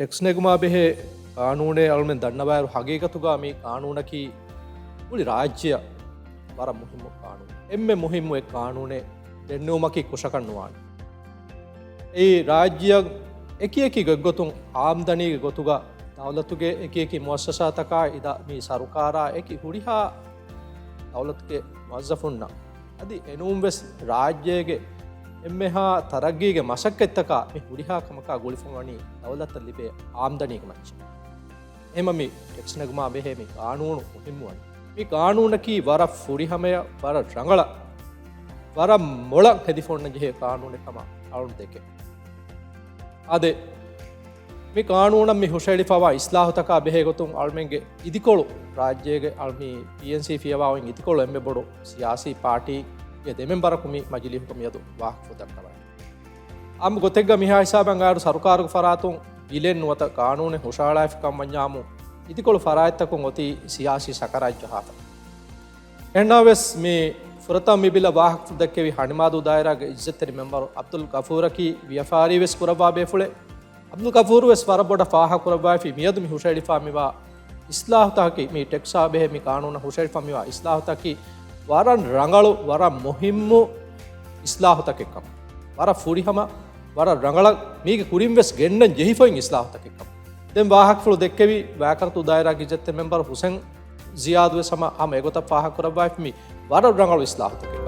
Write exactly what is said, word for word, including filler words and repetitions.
ޓެކްސް ނެގުމާ ބެހޭ ޤާނޫނޭ އަޅުމެން ދަންނަވާއިރު، ހަގީގަތުގަ މި ޤާނޫނަކީ މުޅި ރާއްޖެއަށް ވަރަށް މުހިއްމު ޤާނޫނެއް. އެންމެ މުހިއްމު އެއް ޤާނޫނެއް ދެންނެވުމަކީ ކުށަކަށް ނުވާނެ. އެއީ ރާއްޖެއަށް އެކި އެކި ގޮތްގޮތުން އާމްދަނީގެ ގޮތުގަ ދައުލަތުގެ އެކި އެކި މުއައްސަސާތަކާ އިދާ މި ސަރުކާރާ އެކި ހުރިހާ ދައުލަތުގެ މުވައްޒަފުންނަށް އަދި އެނޫންވެސް ރާއްޖޭގެ އެންމެހާ ތަރައްގީގެ މަސައްކަތްތަކާ މި ހުރިހާ ކަމަކާ ގުޅިފަ ވަނީ ދައުލަތަށް ލިބޭ އާމްދަނީގެ މައްޗަށް. އެހެމަ މި ޓެކްސް ނެގުމާ ބެހޭ މި ޤާނޫނު މުހިއްމުވަނީ. މި ޤާނޫނަކީ ވަރަށް ފުރިހަމަޔަށް، ވަރަށް ރަނގަޅަށް، ވަރަށް މޮޅަށް ހެދިފަ އޮންނަ ޖެހޭ ޤާނޫނެއް ކަމަށް އަޅުން ދެކެ. އާދެ، މި ޤާނޫނަށް މި ހުށައެޅިފަވާ އިސްލާހުތަކާ ބެހޭ ގޮތުން އަޅުމެންގެ އިދިކޮޅު ރާއްޖޭގެ އަޅު މި ޕީއެންސީ ފިޔަވާ އޮތް އިދިކޮޅު އެންމެ ބޮޑު ސިޔާސީ ޕާޓީގެ ދެ މެންބަރަކު މި މަޖިލީހުގަ މިއަދު ވާހަކަފުޅު ދައްކަވަނީ. އާއްމު ގޮތެއްގަ މިހާ ހިސާބަށް އައިރު ސަރުކާރުގެ ފަރާތުން ބިލެއް ނުވަތަ ޤާނޫނެއް ހުށަހަޅާފި ކަމަށް ވަންޏާމު އިދިކޮޅު ފަރާތްތަކުން އޮތީ ސިޔާސީ ސަކަރާތް ޖަހާފަ. އެހެންނަމަވެސް މި ފުރަތަމަ މި ބިލަށް ވާހަކަފުޅު ދެއްކެވި ހަނިމާދޫ ދާއިރާގެ އިއްޒަތްތެރި މެންބަރު ޢަބްދުލް ޣަފޫރަކީ ވިޔަފާރީވެސް ކުރައްވާ ބޭފުޅެއް. ޢަބްދުލް ޣަފޫރުވެސް ވަރަށް ބޮޑަށް ފާހަގަކުރައްވައިފި މިއަދު މި ހުށައެޅިފާ މިވާ އިސްލާހުތަކަކީ، މި ޓެކްސްއާ ބެހޭ މި ޤާނޫނަށް ހުށައެޅިފާ މިވާ އިސްލާހުތަކީ ވަރަށް ރަނގަޅު، ވަރަށް މުހިއްމު އިސްލާހުތަކެއްކަމަށް، ވަރަށް ފުރިހަމަ، ވަރަށް ރަނގަޅަށް މީގެ ކުރިން ވެސް ގެންނަން ޖެހިފައި އިސްލާހުތަކެއްކަމަށް. ދެން ވާހަކަފުޅު ދެއްކެވި ވާކަރަތޫ ދާއިރާގެ އިއްޒަތްތެރި މެންބަރު ހުސެން ޒިޔާދުވެސް ހަމަ ހަމަ އެގޮތަށް ފާހަގަކުރައްވައިފި މި ވަރަށް ރަނގަޅު އިސްލާހުތަކެއް.